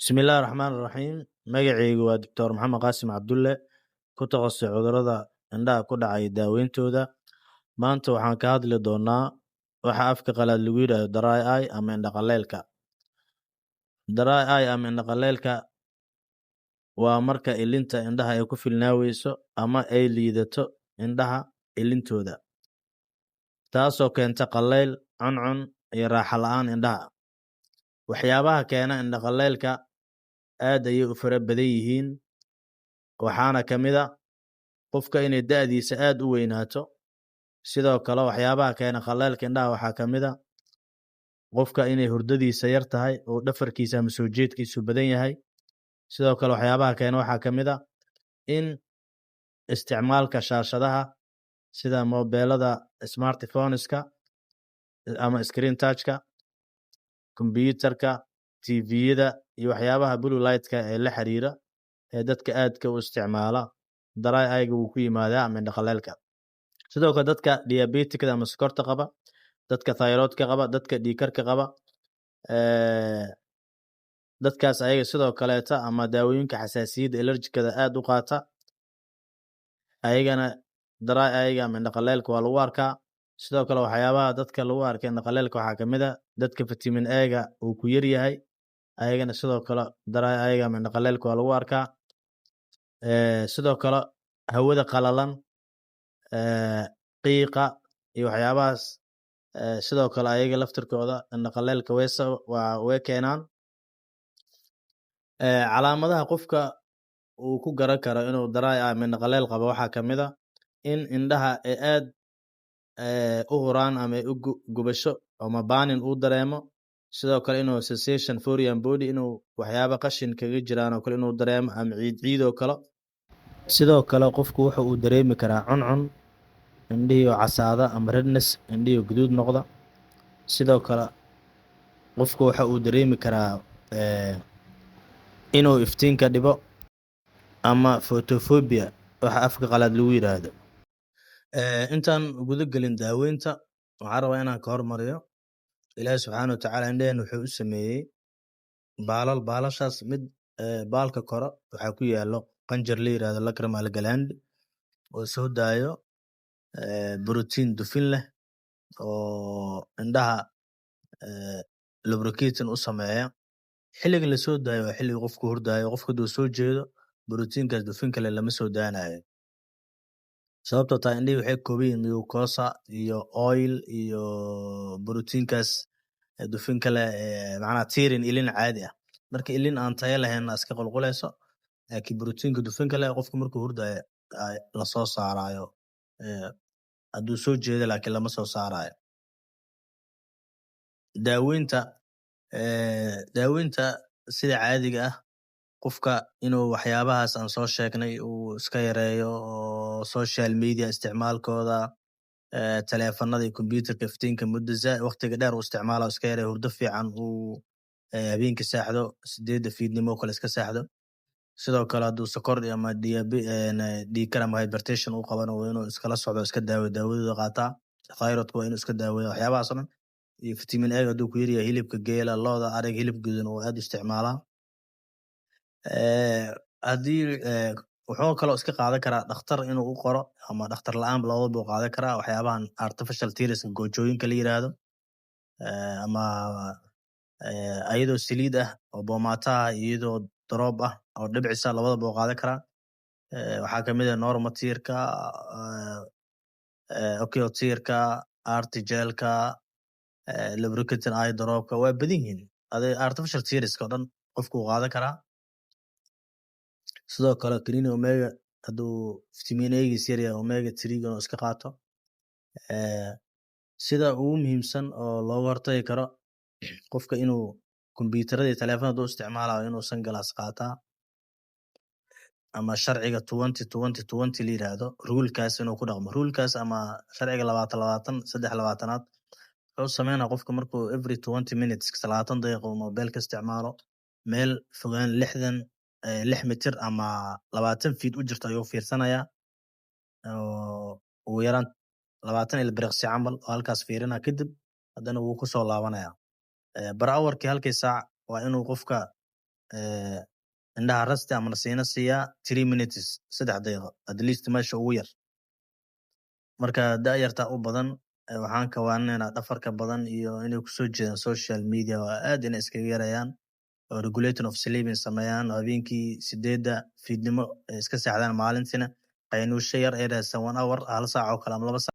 Bismillahi Raxmaani Raxiim. Magacaygu waa Doctor Maxamed Qaasim Cabdulle, ku takhasusay cudurrada indhaha ku dhaca iyo daaweyntooda. Maanta waxaan ka hadli doonaa waxa afka qalaad lagu yidhaahdo dry eye ama indho qaleelka. Dry eye ama indho qaleelka waa marka ilinta indhaha ay ku filnaaweyso ama ay liidato indhaha ilintooda, taasoo keenta qallayl, cuncun iyo raaxo la'aan indhaha. Waxyaabaha keena indho qaleelka aad ayay u fara badan yihiin, waxaana ka mid ah qofka inay da'diisa aad u weynaato. Sidoo kale, waxyaabaha keena qaleelka indhaha waxaa ka mid ah qofka inay hurdadiisa yar tahay oo dhafarkiisa ama soo jeedkiisu badan yahay. Sidoo kale, waxyaabaha keena waxaa ka mid ah in isticmaalka shaashadaha sida mobeelada, smartphoneska ama screen touchka, kombiyuutarka, TV-yada iyo waxyaabaha blue light-ka ee la xiriira ee dadka aadka u isticmaala, dry eye-ga wuu ku yimaadaa ama indho qaleelka. Sidoo kale, dadka diabetic-da ama sokorta qaba, dadka thyroid-ka qaba, dadka dhiig karka qaba, dadkaas ayaga sidoo kaleeta ama daawooyinka xasaasiyadda allergic-ada aad u qaata, ayagana dry eye-ga ama indho qaleelka waa lagu arkaa. Sidoo kale, waxyaabaha dadka lagu arkay indho qaleelka waxaa ka mid ah dadka vitamin A-ga uu ku yar yahay, ayagana sidoo kale dry eye-ga ama indho qaleelka waa lagu arkaa. Sidoo kale, hawada qalalan, qiiqa iyo waxyaabahaas, sidoo kale ayaga laftirkooda indho qaleelka way keenaan. Calaamadaha qofka uu ku garan karo inuu dry eye ama indho qaleel qabo waxaa ka mid ah in indhaha ay aad u huraan ama ay u gubasho ama burning uu dareemo. Sidoo kale, inuu sensation foreign body, inuu waxyaaba qashin kaga jiraan oo kale inuu dareemo ama ciid ciid oo kale. Sidoo kale, qofku wuxa uu dareemi karaa cuncun, indhihii oo casaada ama redness, indhihii oo guduud noqda. Sidoo kale, qofku waxa uu dareemi karaa inuu iftiinka dhibo ama photophobia waxa afka qalaad lagu yiraahdo. Intaan guda gelin daaweynta, waxaan rabaa inaan ka hormariyo: Ilaahi subxaana watacaala indhaheen wuxuu u sameeyey baalal. Baalashaas mid baalka kore waxaa ku yaalo qanjir la yirahdo lacrimal gland oo soo daayo borotiin dufin leh oo indhaha lubricating u sameeya. Xilliga lasoo daayo waa xilliga qofku hurdaayo. Qofka haduu soo jeedo, borotiinkaas dufinka leh lama soo daanayo, sababtoo tahay indhihii waxay ka kooban yihiin mucosa iyo oil iyo borotiinkaas dufinka leh, macnaha tearing ilin caadi ah. Marka ilin aan tayo lahayn iska qulqulayso, laakiin borotiinka dufinka leh qofka markuu hurdaayo lasoo saarayo, hadduu soo jeedo laakiin lama soo saarayo. Daaweynta sida caadiga ah, qofka inuu waxyaabahaas aan soo sheegnay uu iska yareeyo, oo social media isticmaalkooda, taleefanada iyo computerka, iftiinka muddo waqtiga dheer uu isticmaalo iska yareeyo, hurdo fiican uu habeenkii seexdo, 8-da fiidnimo oo kale iska seexdo. Sidoo kale, hadduu sokor ama dhiig kar ama hypertension uu qabana, waa inuu iskala socdo, iska daawo, daawadooda qaataa. Thyroidka waa inuu iska daaweeyo, waxyaabahaas oo dhan. Iyo vitamin A hadduu ku yaryahay, hilibka geela, lo'da, ariga, hilib guduudan uu aad u isticmaalaa. Haddii wuxuu kaloo iska qaadan karaa dhakhtar inuu u qoro ama dhakhtar la'aan, labadaba buu qaadan karaa waxyaabahan artificial tears, goojooyinka la yiraahdo, ama ayadoo saliid ah oo boomaato ah, iyadoo drop ah oo dhibcisa, labadaba wuu qaadan karaa. Waxaa kamid ah Normotearka, Ocutearka, Artigelka, lubricating eye dropka. Waa badan yihiin. Artificial tearska oo dhan qofku wuu qaadan karaa. Sidoo kale, kaniini omega, hadduu vitamin A-giis yar yahay, omega 3 inuu iska qaato. Sida ugu muhiimsan oo looga hortagi karo, qofka inuu kombiyuutarada iyo taleefanada haduu isticmaalayo inuu sunglass qaataa, ama sharciga 20-20-20 la yiraahdo, rulekaas inuu ku dhaqmo. Rulekaas ama sharciga 20 20 3/20-aad wuxuu sameynaa: qofka markuu every 20 minutes, 20 daqiiqo, uu mobilka isticmaalo, meel fogaan 66 mitir ama 20 feet u jirto ayuu fiirsanayaa, oo ugu yaraan 20 ilbiriqsi camal oo halkaas fiirinaa, kadib haddana wuu kusoo laabanaya. Per hourkii, halkii saac, waa inuu qofka Indhaha rest ama nasiino siiyaa 3 minutes, 3 daqiiqo at least, meesha ugu yar. Marka da'yarta u badan, waxaan ka waaninaynaa dhafarka badan iyo inay kusoo jeedaan social media oo aad inay iskaga yarayaan oo regulating of sleeping sameeyaan, oo habeenkii 8-da fiidnimo ay iska seexdaan, maalintiina qaynuusho yar ay raadsan, 1 hour, hal saac oo kale ama 2 saac.